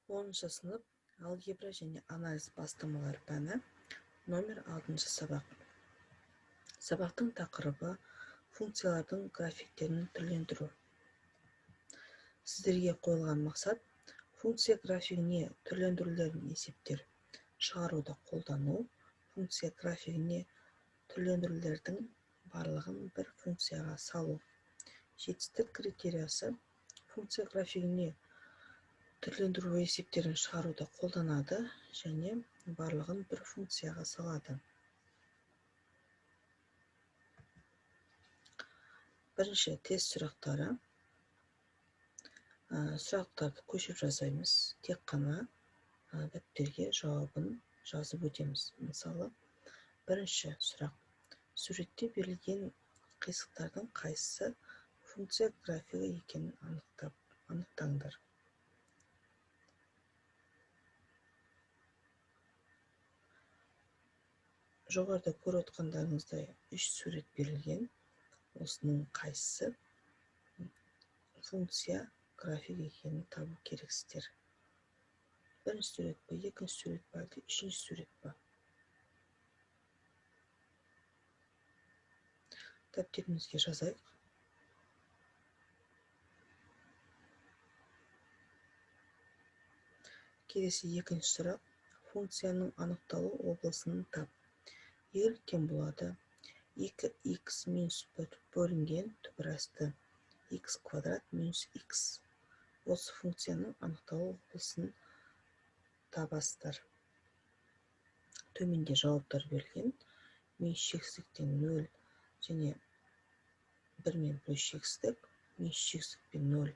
10-шы сынып алгебра және анализ бастамалар пәні, номер 6-шы сабақ. Сабақтың тақырыбы функциялардың графиктерін түрлендіру. Сіздерге қойылған мақсат функция графигіне түрлендірулерін есептер шығаруда қолдану, функция графигіне түрлендірулердің барлығын бір функцияға салу. Жетістік критериясы функция графигіне түрлендіру есептерін шығаруда қолданады және барлығын бір функцияға салады. Бірінші тест сұрақтары. Сұрақтарды көшіріп жасаймыз, тек қана дәптерге жауабын жазып өтеміз. Мысалы, бірінші сұрақ. Суретте берілген қисықтардың қайсысы функция графигі екенін анықтаңдар. Жоғарыда көріп отқандарыңыздай 3 сурет берілген. Осының қайсысы функция графигі екенін табу керексіздер. Бірінші сурет па, екінші сурет па, әлде үшінші сурет па? Дәптерімізге жазайық. Келесі екінші сұрақ. Функцияның анықталу облысын тап. Y тең болады 2x минус 1 бөлінген түбір асты x квадрат минус x. Осы функцияның анықталу облысын табасыздар. Төменде жауаптар берілген. Минус шексіздіктен 0 және 1 мен плюс шексіздік, минус шексіздік пен 0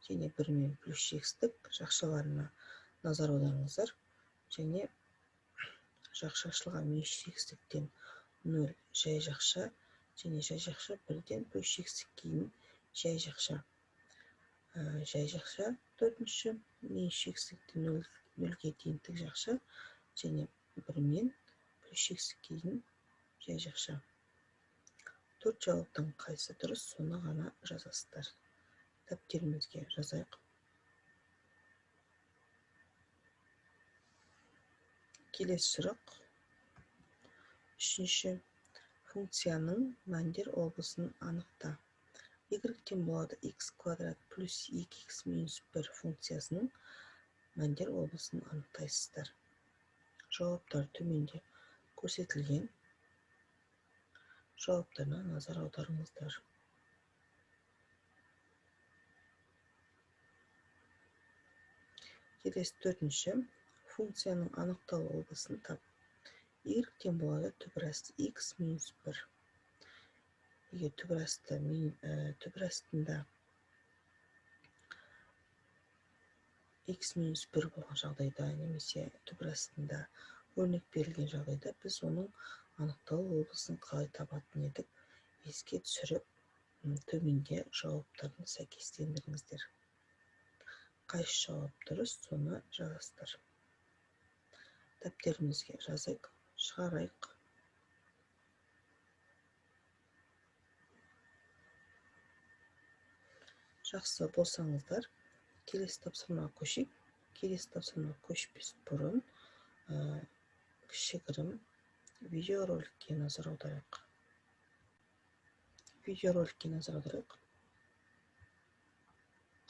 және 1 мен плюс шексіздік жақшаларына назар аударыңыздар. Және жақша ашылған минус шексіздіктен 0 жай жақша және жай жақша 1-ден плюс шексіздікке дейін жай жақша. Жай жақша төртінші минус шексіздіктен 0-ге дейін тік жақша және 1 мен плюс шексіздікке дейін жай жақша. Төрт жауаптың қайсысы дұрыс, соны ғана жазасыздар. Дәптерімізге жазайық. Келесі сұрақ. Үшінші, функцияның мәндер облысын анықта. Y тең болады x квадрат плюс 2x минус 1 функциясының мәндер облысын анықтайсыздар. Жауаптар төменде көрсетілген. Жауаптарына назар аударыңыздар. Келесі төртінші, функцияның анықталу облысын тап. Y тең болады түбір асты x минус 1. Егер түбір астында x минус 1 болған жағдайда немесе түбір астында өрнек берілген жағдайда біз оның анықталу облысын қалай табатын едік, еске түсіріп, төменде жауаптарын сәйкестендіріңіздер. Қайсы жауап дұрыс, соны жазасыздар. Дәптерімізге жазайық, шығарайық. Жақсы болсаңыздар, келесі тапсырмаға көшейік. Келесі тапсырмаға көшпес бұрын кішігірім видеороликке назар аударайық. Видеороликке назар аударайық.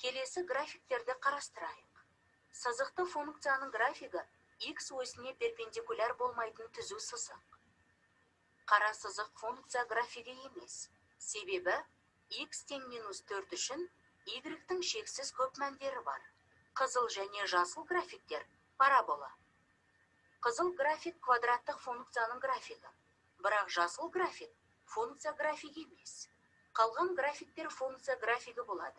Келесі графиктерді қарастырайық. Сызықты функцияның графигі x осіне перпендикуляр болмайтын түзу сызық. Қара сызық функция графигі емес. Себебі x тең минус 4 үшін y-тің шексіз көп мәндері бар. Қызыл және жасыл графиктер парабола. Қызыл график квадраттық функцияның графигі, бірақ жасыл график функция графигі емес. Қалған графиктер функция графигі болады,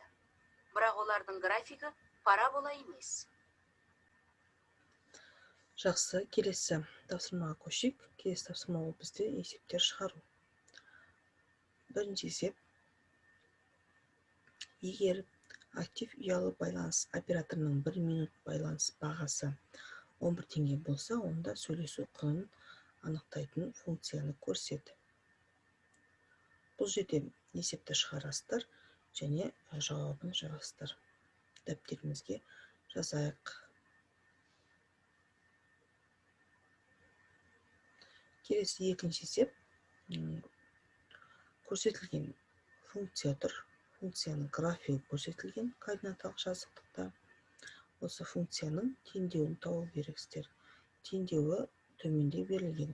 бірақ олардың графигі парабола емес. Жақсы, келесі тапсырмаға көшейік. Келесі тапсырма ол бізде есептер шығару. Бірінші есеп. Егер актив ұялы байланыс операторының 1 минут байланыс бағасы 11 теңге болса, онда сөйлесу құнын анықтайтын функцияны көрсет. Бұл жерде есепті шығарасыздар және жауабын жазасыздар. Дәптерімізге жазайық. Келесі екінші есеп. Көрсетілген функция тұр. Функцияның графигі көрсетілген координаталық жазықтықта. Осы функцияның теңдеуін табу керексіздер. Теңдеуі төменде берілген.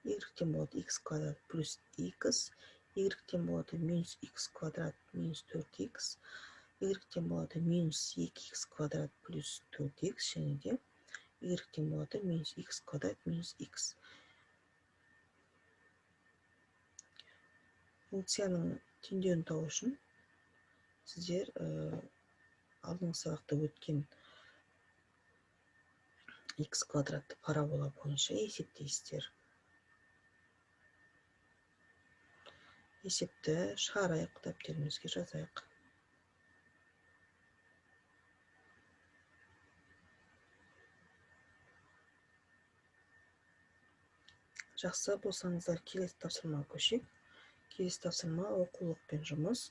Y тең болады x квадрат плюс x, y тең болады минус x квадрат минус 4x, y тең болады минус 2x квадрат плюс 4x және де y тең болады минус x квадрат минус x. Функцияның теңдеуін табу үшін сіздер алдыңғы сабақта өткен x квадратты парабола бойынша есептейсіздер. Есепті шығарайық, дәптерімізге жазайық. Жақсы болсаңыздар, келесі тапсырмаға көшейік. Келесі тапсырма оқулықпен жұмыс.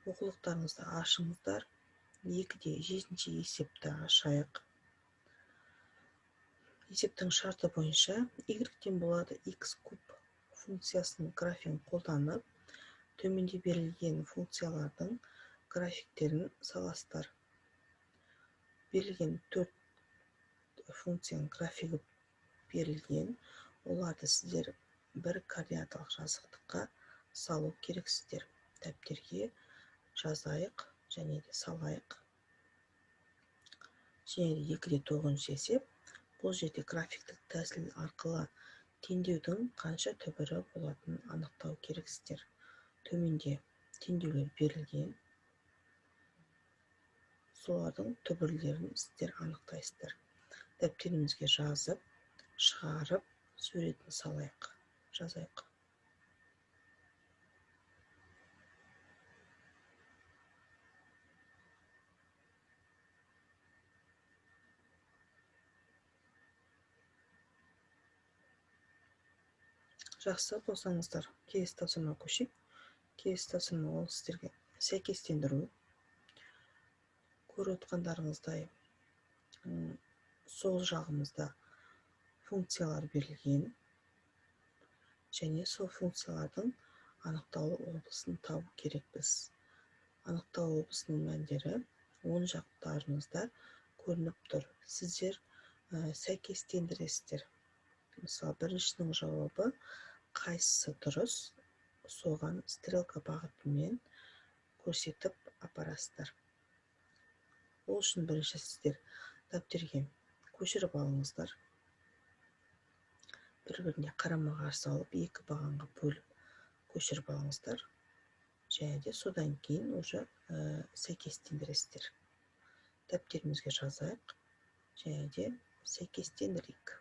Оқулықтарыңызды ашыңыздар. 2-де 7 есепті ашайық. Есептің шарты бойынша y тең болады x куб функциясының графигін қолданып, төменде берілген функциялардың графиктерін саласыздар. Берілген 4 функцияның графигі берілген, оларды сіздер бір координаталық жазықтыққа салу керексіздер. Дәптерге жазайық және де салайық. Және де 2-де 9 есеп. Бұл жерде графиктік тәсіл арқылы теңдеудің қанша түбірі болатынын анықтау керексіздер. Төменде теңдеулер берілген. Солардың түбірлерін сіздер анықтайсыздар. Дәптерімізге жазып, шығарып, суретін салайық, жазайық. Жақсы болсаңыздар, келесі тапсырмаға көшейік. Келесі тапсырма ол сіздерге сәйкестендіру. Көріп отқандарыңыздай, сол жағымызда функциялар берілген және сол функциялардың анықталу облысын табу керекпіз. Анықталу облысының мәндері оң жақтарыңызда көрініп тұр. Сіздер сәйкестендіресіздер. Мысалы, біріншінің жауабы қайсысы дұрыс, соған стрелка бағытымен көрсетіп апарасыздар. Ол үшін бірінші сіздер дәптерге көшіріп алыңыздар. Бір-біріне қарама-қарсы алып, екі бағанға бөліп көшіріп алыңыздар. Және де содан кейін уже сәйкестендіресіздер. Дәптерімізге жазайық және де сәйкестендірейік.